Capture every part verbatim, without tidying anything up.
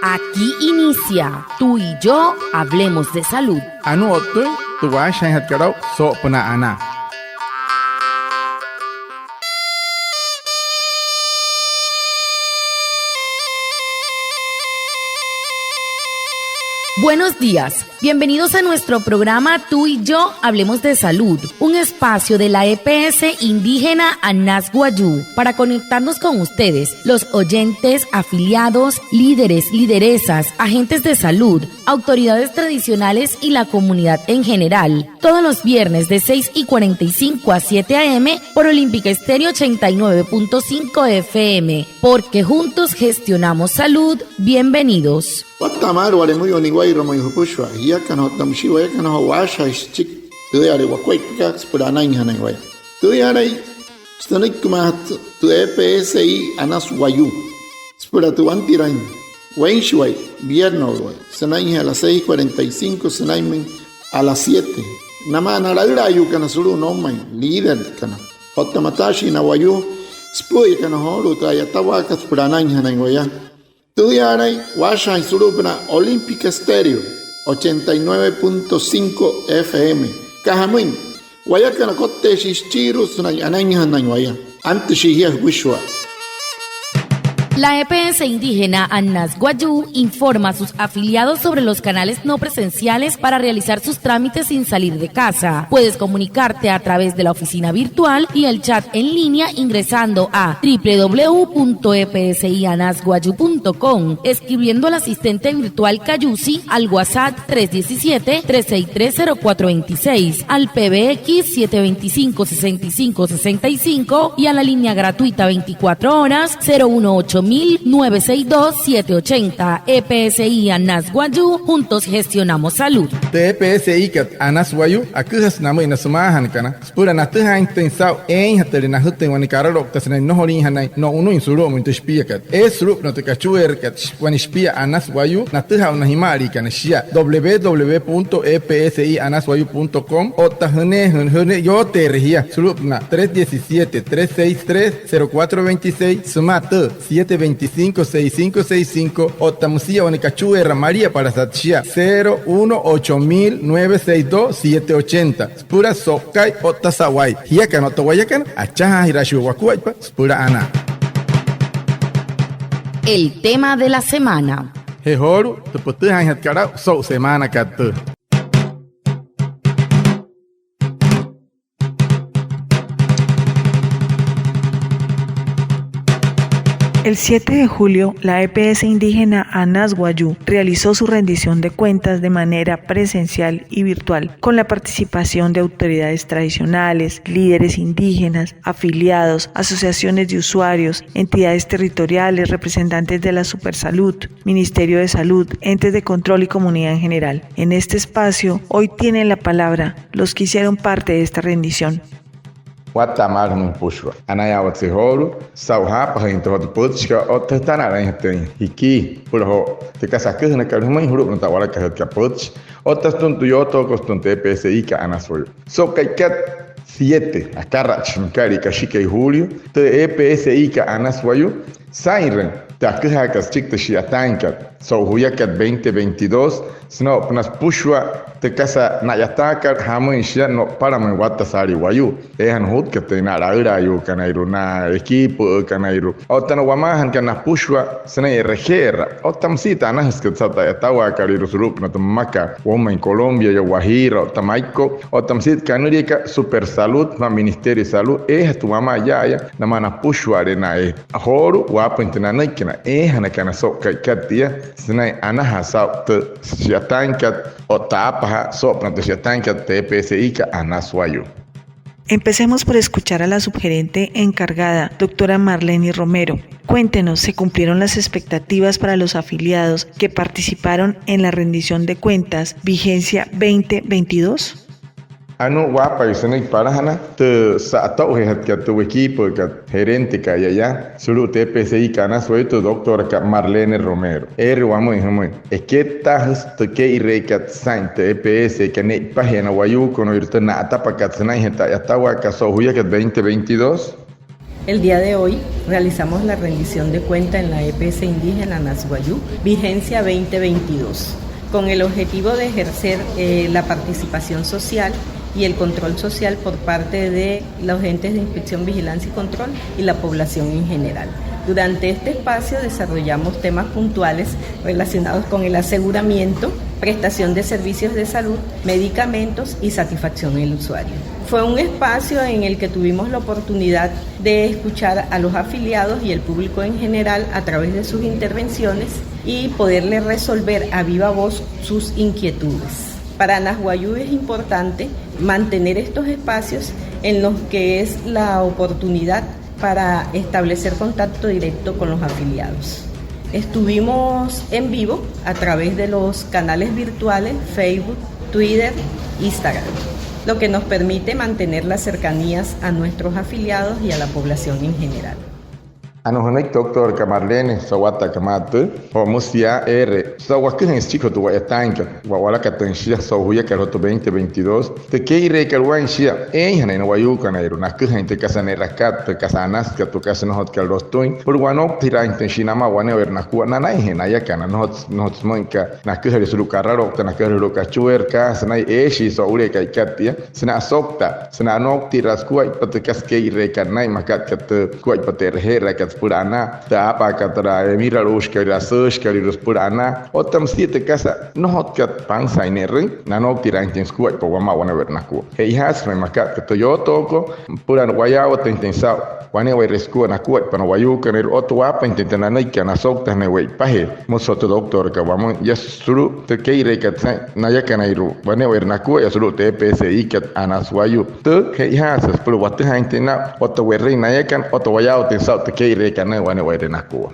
Aquí inicia Tú y yo hablemos de salud. Anuu o'ttüin tü waashajaainjatkat aa'u soo'opünaa anaa. Buenos días. Bienvenidos a nuestro programa Tú y yo hablemos de salud, un espacio de la E P S indígena Anas Wayuu para conectarnos con ustedes, los oyentes, afiliados, líderes, lideresas, agentes de salud, autoridades tradicionales y la comunidad en general. Todos los viernes de seis y cuarenta y cinco a siete a. m. por Olímpica Estéreo ochenta y nueve punto cinco F M, porque juntos gestionamos salud. Bienvenidos. Watta'a maalü wale müyuu niwa'irua ma'i jüpüshua jiakana otta müshii wayakana joo waashajaain süchiki tüüyale wakuaippakat süpüla anainjanain waya. Tüüyalai sünüikimaajatü tü E P S I Anas Wayuu süpüla tü wantiraain weinshiwai, vierneswai, sünainjee a las seis cuarenta y cinco sünainmüin a las siete. Namaa na laülaayuukana sulu'u noumain, líderkana otta mataashii na wayuu süpü'üyakana joolu'u tü a'yatawaakat süpüla anainjanain waya. Tüüyaalain waashajaain sulu'upünaa Olímpica Estéreo ochenta y nueve punto cinco F M. Aka jamüin, wayakana kotteeshii süchiirua sünain anainjanain waya. Antüshii jia jüpüshua. La E P S indígena Anas Wayuu informa a sus afiliados sobre los canales no presenciales para realizar sus trámites sin salir de casa. Puedes comunicarte a través de la oficina virtual y el chat en línea ingresando a w w w punto e p s i anas wayuu punto com, escribiendo al asistente virtual Cayusi al WhatsApp tres diecisiete, tres seis tres, cero cuatro veintiséis, al P B X siete veinticinco, sesenta y cinco, sesenta y cinco y a la línea gratuita veinticuatro horas cero uno ocho mil nueve seis dos siete ochenta. E P S I Anas Wayuu, juntos gestionamos salud. Tü E P S I kat Anas Wayuu aküjasü namüin na sümaajanakana süpüla natüjaainjatüin saa'u eeinjatüle najütüin wane karaloukta sünain nnojoliinjanain no'unüin sulu'umüin tü shipiakat. Eesü sulu'upünaa tü kachueerakat wane shipia Anas Wayuu, natüjaa aa'u na jimaaliikana shia w w w punto e p s i anas wayuu punto com otta jüneejüin, jüneejüin yooteere jia sulu'upünaa tres diecisiete, tres seis tres, cero cuatro veintiséis sümaa tü siete veinticinco, seis cinco seis cinco otta müsia wane kachueera maliapalasat shia cero uno ocho mil nueve seis dos siete ochenta. Süpüla so'uka'i otta sa'wai. Jiakana otta wayakana, achajaajiraashii wakuaippa süpüla anaa. El tema de la semana. Je joolu'u tü pütüjaainjatkat aa'u so'u semaanakat tüü. El siete de julio, la E P S indígena Anas Wayuu realizó su rendición de cuentas de manera presencial y virtual, con la participación de autoridades tradicionales, líderes indígenas, afiliados, asociaciones de usuarios, entidades territoriales, representantes de la Supersalud, Ministerio de Salud, entes de control y comunidad en general. En este espacio, hoy tienen la palabra los que hicieron parte de esta rendición. Watta'a maalü jümüin jüpüshua. Anayaawatse joolu'u saa'u jaapajüinjatüin joo tü pütchikat otta jütanalainjatüin jikii süpüla joo tü kasa aküjünakat jümüin julu'upünaa tü a'walakajütkat pütchi otta sütüma tü yootookat sütüma tü E P S I kat Anas Wayuu. So'u ka'ikat siete, akaratshi nükalia kashikai julio, tü E P S I kat Anas Wayuu saa'inrüin tü aküjaakat süchiki tü shi'yataainkat so'u juyakat veinte veintidós sünain o'upünaa süpüshua tü kasa na'yataakat jamüin shia no'upalamüin watta saalii wayuu. Eejana jutkatüin na laülaayuukanairua, na ekiipü'ükanairua otta na wamaajanakana napüshua sünain e'reje'eraa. Otta müsia tü anajüsükat saa'u tü a'yatawaakalüirua sulu'upünaa tü mmakat woumain Colombia, yaa Wajiira otta Maiko'u. Otta müsia tü kanüliakat Supersalud sümaa Ministerio de Salud, eejatü wamaa yaaya namaa napüshua'ale'e naya. Joolu'u waapüin tü nanüikinaa eejanakana so'u ka'ikat tia sünain anajaa saa'u tü shi'yataainkat otta aapajaa soo'opünaa tü shi'yataainkat tü E P S I kat Anas Wayuu. Empecemos por escuchar a la subgerente encargada, doctora Marlene Romero. Cuéntenos, ¿se cumplieron las expectativas para los afiliados que participaron en la rendición de cuentas vigencia veinte veintidós? Anuu waapaya sünüiki palajana tü sa'ato'ujeejatkat tü wekiipü'ükat, gerenteka yaaya sulu'u tü E P S I kat Anas Wayuu, tü doctorakat Marlene Romero. Eere wamüin jümüin: Ekettaajüsü tü kee'ireekat saa'in tü E P S kat ne'ipajee na wayuukunuirua tü na'atapakat sünainjee tü a'yatawaakat so'u juyakat veinte veintidós. El día de hoy realizamos la rendición de cuenta en la E P S indígena Anas Wayuu, vigencia veinte veintidós, con el objetivo de ejercer, eh, la participación social y el control social por parte de los entes de inspección, vigilancia y control y la población en general. Durante este espacio desarrollamos temas puntuales relacionados con el aseguramiento, prestación de servicios de salud, medicamentos y satisfacción del usuario. Fue un espacio en el que tuvimos la oportunidad de escuchar a los afiliados y el público en general a través de sus intervenciones y poderle resolver a viva voz sus inquietudes. Para Anas Wayuu es importante mantener estos espacios en los que es la oportunidad para establecer contacto directo con los afiliados. Estuvimos en vivo a través de los canales virtuales Facebook, Twitter, Instagram, lo que nos permite mantener las cercanías a nuestros afiliados y a la población en general. Anuu jünüiki tü doctoraka Marlene so'u watta'akat maa tüü. Joo, müsü yaa eere so'u waküjüin süchiki joo tü wa'yataainkat wa'walakatüin shia so'u juyakat joo tü veinte veintidós. Tü kee'ireekat waa'in shia, eeinjanain na wayuukanairua naküjain tü kasa ne'rakat, tü kasa anasükat, tü kasa nnojotkat lotüin süpüla wanouktüjiraainjatüin shia namaa wane'ewaire nakua nanainjee nayakana. Nnojotsü, nnojotsü müin aka naküjale sulu'u karaloukta, naküjale sulu'u kachueera, kasa naya eeshii so'ule'e ka'ikat tia sünain asouktaa, sünain anouktiraa sukuaippa tü kasa kee'ireekat naa'in, maa aka tü sukuaippa tü e'reje'eraakat süpüla anaa, tü aapaakat türa emiraluushikalüirua, asüüshikalüirua süpüla anaa. Otta müsia tü kasa nnojotkat pansaain ne'rüin, nanouktirainjatüin sukuaippa wamaa wane'ewaire nakua. Che'ojaasü ma'i maa aka tü yootookot süpüla wayaawatüinjatüin saa'u wane'ewaire sukua nakuaippa na wayuukanairua, otta waapainjatüin tü nanüikat, nasouktajanain we'ipajee. Müsü joo tü doctoraka wamüin yaa sulu'u tü kee'ireekat saa'in nayakanairua wane'ewaire nakua yaa sulu'u tü E P S I kat Anas Wayuu. Tü che'ojaasü süpüla watüjaainjatüin naa'u otta we'rüin nayakana, otta wayaawatüin saa'u tü kee'ireekat naa'in wane'ewaire nakua.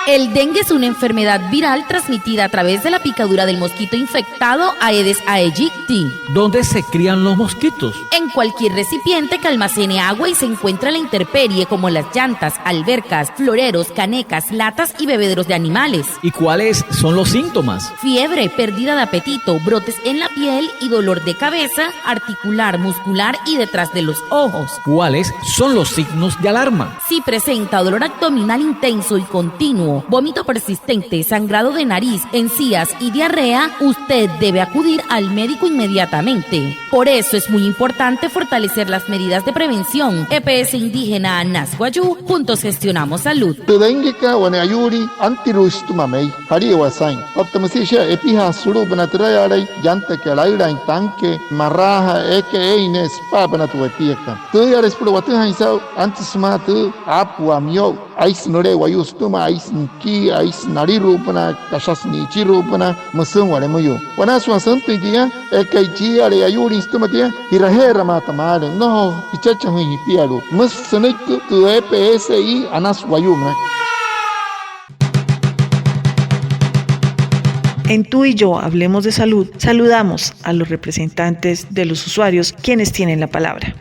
El dengue es una enfermedad viral transmitida a través de la picadura del mosquito infectado Aedes aegypti. ¿Dónde se crían los mosquitos? En cualquier recipiente que almacene agua y se encuentre a la intemperie, como las llantas, albercas, floreros, canecas, latas y bebederos de animales. ¿Y cuáles son los síntomas? Fiebre, pérdida de apetito, brotes en la piel y dolor de cabeza, articular, muscular y detrás de los ojos. ¿Cuáles son los signos de alarma? Si presenta dolor abdominal intenso y continuo, vómito persistente, sangrado de nariz, encías y diarrea, usted debe acudir al médico inmediatamente. Por eso es muy importante fortalecer las medidas de prevención. E P S Indígena Anas Wayuu, juntos gestionamos salud. Tü denguekat wane ayuulii antiru'ushi sütüma mei. Jalia wasain. Otta müsia shia, epijaasü sulu'upünaa türayaalai, llantakat laülaain, tanque, marraja, eekai eein ne'e süpa'apünaa tü wetiakat. Tüüyale süpüla watüjaain saa'u antüsü sümaa tü aapüwa miyo'u, aisü nüle'e wayuu sütüma, aisü nikii, aisü naliru'upünaa, kashasü ni'ichiru'upünaa, müsü'üwale müyuu. Wanaa sümaa süntüin tia, eekai chiiya'ale ayuulin sütüma tia, ji'raje'eramaata maalü, nnojo jichachajüin jipialu'u. Müsü sünüiki tü E P S I Anas Wayuu münaka. En Tú y Yo Hablemos de Salud, saludamos a los representantes de los usuarios, quienes tienen la palabra.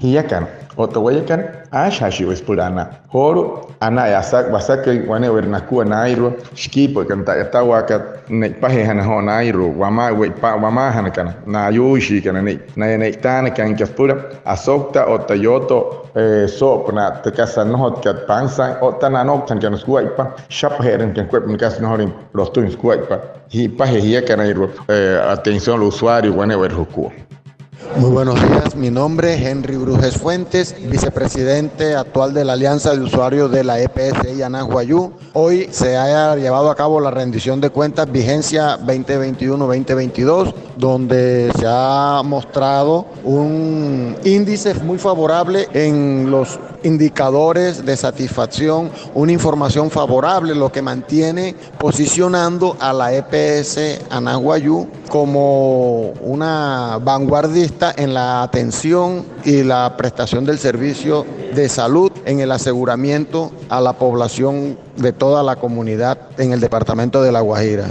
Jiakana otta wayakana, aashajaashii waya süpüla anaa. Joolu'u anaa, asa-, wasakai wane'ewaire nakua naairua, shikiipü'ükana tü a'yatawaakat, ne'ipajeejana joo naairua, wamaa, we'ipa-, wamaajanakana, na ayuuishiikana ne'e, naya ne'itaanakaainka süpüla asouktaa otta yootoo, eh, soo'opünaa tü kasa nnojotkat pansaain otta na anouktajanakana sukuaippa, shapaje'erüinjatüin sukuaippa na kasa nnojolüin lotüin sukuaippa. Ji'ipajee jiakanairua, eh, atención al usuario wane'ewaire jukua. Muy buenos días, mi nombre es Henry Bruges Fuentes, vicepresidente actual de la Alianza de Usuarios de la E P S I Anas Wayuu. Hoy se ha llevado a cabo la rendición de cuentas vigencia veinte veintiuno veinte veintidós, donde se ha mostrado un índice muy favorable en los indicadores de satisfacción, una información favorable, lo que mantiene posicionando a la E P S Anas Wayuu como una vanguardista en la atención y la prestación del servicio de salud en el aseguramiento a la población de toda la comunidad en el departamento de La Guajira.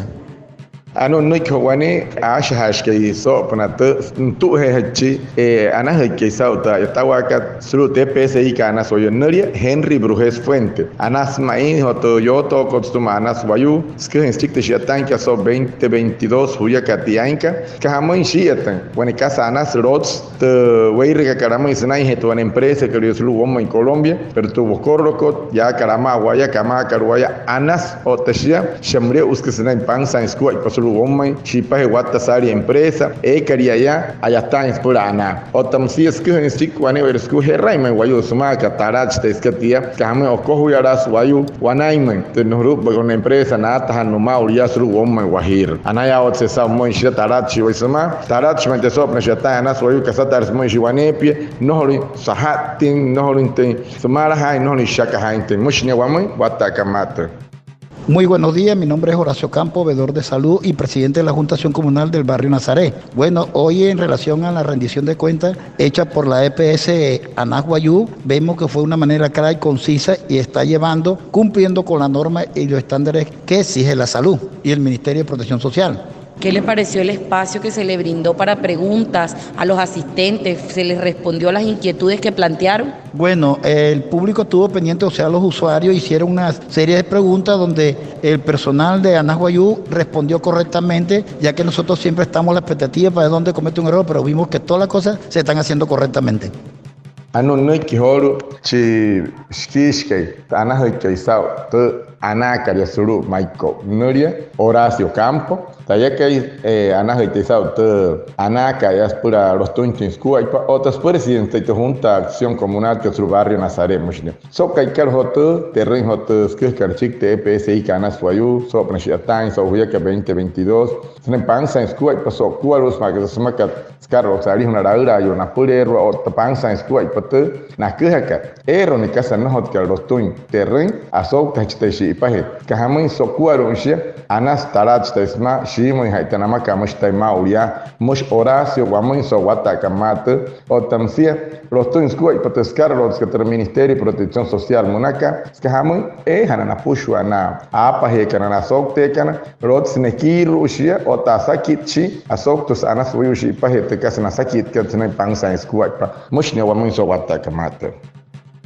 Anuu nünüiki joo wane aashajaashikai soo'opünaa tü nütüjeejaichi, eh, anajüikai saa'u tü a'yatawaakat sulu'u tü E P S I kat Anas Wayuu, nülia Henry Bruges Fuentes. Anasü ma'i joo tü yootookot sütüma Anas Wayuu süküjain süchiki tü shi'yataainkat so'u veinte veintidós juyakat tiainka. Süka jamüin, shii'iyatüin wane kasa anasü lootsü tü weirakakat amüin sünainjee tü wane empresakalüirua sulu'u woumain Colombia, pero tü wokorolokot yaakat amaa waya, kamaakat waya, anasü otta shia, shia müle'usü süka sünain pansaain sukuaippa sulu'u woumain shi'ipajee watta saalii empresa eekalüirua yaa a'yataain süpüla anaa. Otta müsia süküjain süchiki wane'ewai sukua, je'rain ma'i wayuu sümaakat, talatshi taya süka tia. Süka jamüin, okojuyalaasü wayuu wanainmüin tü nujuru'upü'ü empresa naatajana maa'ulu yaa sulu'u woumain Wajiira. Anayaawatsü saa'u pümüin shia, talatshi waya sümaa, talatshi ma'i taya soo'opünaa shi'yataain Anas Wayuu, kasataalü sümüin shia waneepia, nnojolüin saja'ttüin, nnojolüin tüin sümalajaain, nnojolüin shakajaainjatüin. Müshi nia wamüin watta'akat maa tüü. Muy buenos días, mi nombre es Horacio Campo, veedor de salud y presidente de la Junta de Acción Comunal del barrio Nazaret. Bueno, hoy en relación a la rendición de cuentas hecha por la E P S Anas Wayuu, vemos que fue una manera clara y concisa y está llevando, cumpliendo con la norma y los estándares que exige la salud y el Ministerio de Protección Social. ¿Qué le pareció el espacio que se le brindó para preguntas a los asistentes? ¿Se les respondió a las inquietudes que plantearon? Bueno, el público estuvo pendiente, o sea, los usuarios hicieron una serie de preguntas donde el personal de Anas Wayuu respondió correctamente, ya que nosotros siempre estamos a la expectativa para ver dónde comete un error, pero vimos que todas las cosas se están haciendo correctamente. Anuu nünüiki joolu'u chi shikiishikai tü anajüikai saa'u tü anaakat yaa sulu'u Maiko'u, nülia Horacio Campo. Tayakai, eh, anajüikai saa'u tü anaakat yaa süpüla lotüinjatüin sukuaippa otta süpresidente tü Junta Acción Comunal kat sulu'u barrio Nazaret, müshi nia. So'u ka'ikat joo tüü, te'rüin joo tü süküjakat süchiki tü E P S I kat Anas Wayuu soo'opünaa shi'yataain so'u juyakat veinte veintidós sünain pansaain sukuaippa so'ukualu'u sümaa aka sümakat sükaraloukse alijuna laülaayuu napüleerua otta pansaain sukuaippa tü naküjakat. Eere wane kasa nnojotkat lotüin, te'rüin asouktajachi taya shi'ipajee. Süka jamüin, so'ukualu'uin shia, anasü talatshi taya sümaa, shiimüinja'ita namakat müshi taya maa'ulu yaa. Müshi Horacio wamüin so'u watta'akat maa tüü. Otta müsia lotüin sukuaippa tü sükaralouksekat türa Ministerio de Protección Social münaka, süka jamüin, eejana napüshua na aapajeekana, na asoukteekana, lotsü nekiiru'u shia otta asakitshii, asouktüsü Anas Wayuu shi'ipajee tü kasa nasakitkat sünain pansaain sukuaippa. Müshi nia wamüin so'u watta'akat maa tüü.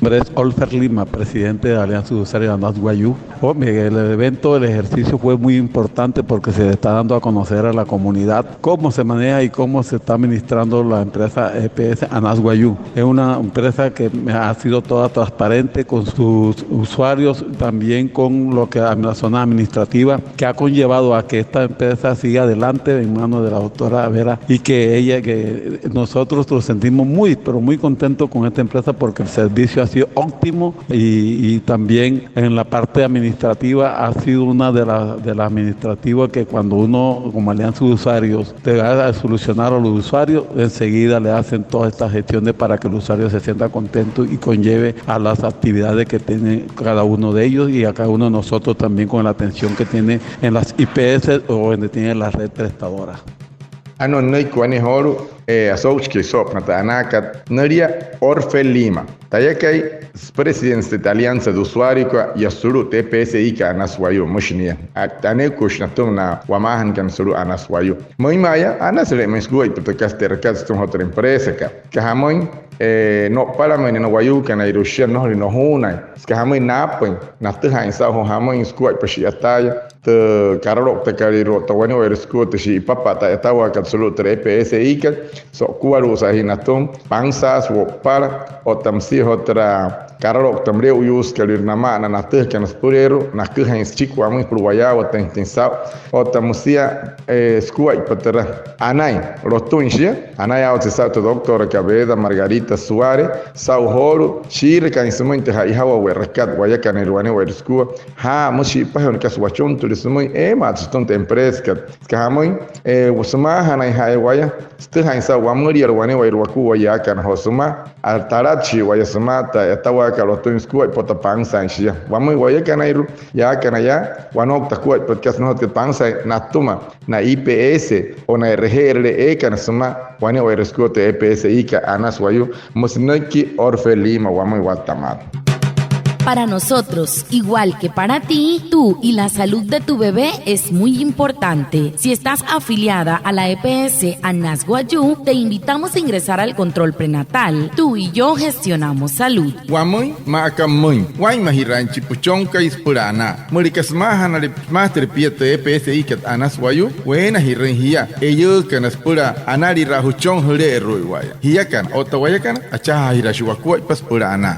Mi nombre es Olfer Lima, presidente de Alianza Usuaria Anas Wayuu. Oh, el evento, el ejercicio fue muy importante porque se le está dando a conocer a la comunidad cómo se maneja y cómo se está administrando la empresa E P S Anas Wayuu. Es una empresa que ha sido toda transparente con sus usuarios, también con lo que la zona administrativa, que ha conllevado a que esta empresa siga adelante en manos de la doctora Vera y que ella, que nosotros nos sentimos muy, pero muy contentos con esta empresa porque el servicio ha sido óptimo y, y también en la parte administrativa ha sido una de las de las administrativas que cuando uno como Alianza de Usuarios te va a solucionar a los usuarios, enseguida le hacen todas estas gestiones para que el usuario se sienta contento y conlleve a las actividades que tiene cada uno de ellos y a cada uno de nosotros también con la atención que tiene en las I P S o donde tiene la red prestadora. Anuu nünüiki wane joolu'u, eh, asoukchikai soo'opünaa tü anaakat, nülia Orfe Lima. Tayakai, süpresidente de Alianza de Usuariokat yaa sulu'u tü E P S I kat Anas Wayuu, müshi nia. Aneekuushi natüma na wamaajanakana sulu'u Anas Wayuu. Müinma'a yaa, anasüle'e ma'i sukuaippa tü kasa te'rükat sütüma joo tü empresakat. Süka jamüin, eh, no'upala ma'i na wayuukanairua shia nnojolüin nojuunain. Süka jamüin, naapüin natüjaain saa'u joo jamüin sukuaippa shi'yataaya tü karalouktakalüirua otta wane'ewai sukua tü shi'ipapa'a tü a'yatawaakat sulu'u türa E P S I kat. So'ukualu'usü jia natüma, pansaasü wo'upala otta müsia joo türa karaloukta müle'uyuusekalüirua nama'ana natüjakana süpüleerua, naküjain süchiki wamüin süpüla wayaawatüinjatüin saa'u otta müsia, eh, sukuaippa türa anain lotüin shia. Anayaawatsü saa'u tü doctorakat Beda Margarita Suárez saa'u joolu'u shiirakaain sümüin tü ja'ijawaa we'rakat wayakanairua wane'ewai sukua. Jaa, müsü shi'ipajee wane kasa wachuntüle sümüin, eemaatsü sütüma tü empresakat. Süka jamüin, eh, sümaajanain jaa'in waya sütüjaain saa'u wamüliala wane'ewai waku'wai yaakana joo sümaa, talatshii waya sümaa tü a'yatawaakat lotüin sukuaippa otta pansaain shia. Wamüin wayakanairua yaakana yaa, wanoukta akuaippa tü kasa nnojotkat pansaain natüma na I P S o na e'reje'erüle eekana sümaa wane'ewai sukua tü E P S I kat Anas Wayuu. Müsü nünüiki Orfe Lima, wamüin watta'a maa tüü. Para nosotros, igual que para ti, tú y la salud de tu bebé es muy importante. Si estás afiliada a la E P S Anas Wayuu, te invitamos a ingresar al control prenatal. Tú y yo gestionamos salud. Wamüin maa aka pümüin, waa'inmajiraain chi püchonkai süpüla anaa. Müleka sümaajanale sümaajatüle pia tü E P S ikat Anas Wayuu, weenajirüin jia eyüükana süpüla analiraa jüchon jüle'eru'uiwa'aya. Jiakana otta wayakana, achajaajiraashii wakuaippa süpüla anaa.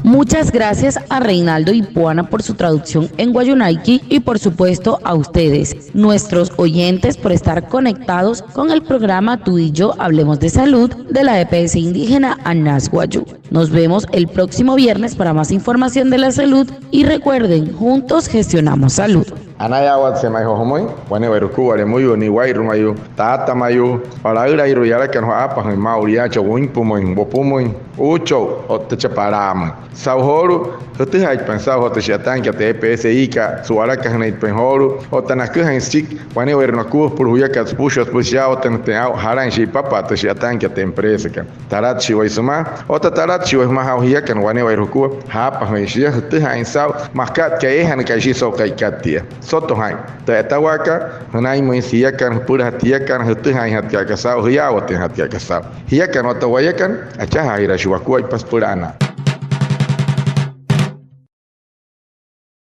Muchas gracias a Reinaldo Ipuana por su traducción en wayuunaiki y, por supuesto, a ustedes, nuestros oyentes, por estar conectados con el programa Tú y Yo Hablemos de Salud de la E P S indígena Anas Wayuu. Nos vemos el próximo viernes para más información de la salud y recuerden, juntos gestionamos salud. Anayaawatse ma'i joo jümüin wane'ewai jukuaippa, mayuu, ni'wairu'u mayuu, taata mayuu, laülairua yalakana joo aapajüin maa'ulu yaa, cha'u wüinpümüin, wopumüin, uucho'u otta chaa palaamüin. Saa'u joolu'u jütüjaaitpain saa'u joo tü shi'yataainkat tü E P S ikat su'walakajünaitpain joolu'u, otta naküjain süchiki wane'ewairua nakua süpüla juyakat süpüshua süpüla shiyaawatünüinjatüin aa'u jalain shi'ipapa'a tü shi'yataainkat tü empresakat. Talatshiwai sümaa otta talatshiwai jümaa saa'u jiakana wane'ewairua jukua, jaapajüin shia, jütüjaain saa'u makat aka eejana ka'i shi'isoi ka'ikat tia. Soto jaa'in tü a'yatawaakat, jünainmüin jiakana, jüpülajatü jiakana, jütüjaainjatkat aka saa'u, jüyaawatüinjatkat aka saa'u. Jiakana otta wayakana, achajaajiraashii wakuaippa süpüla anaa.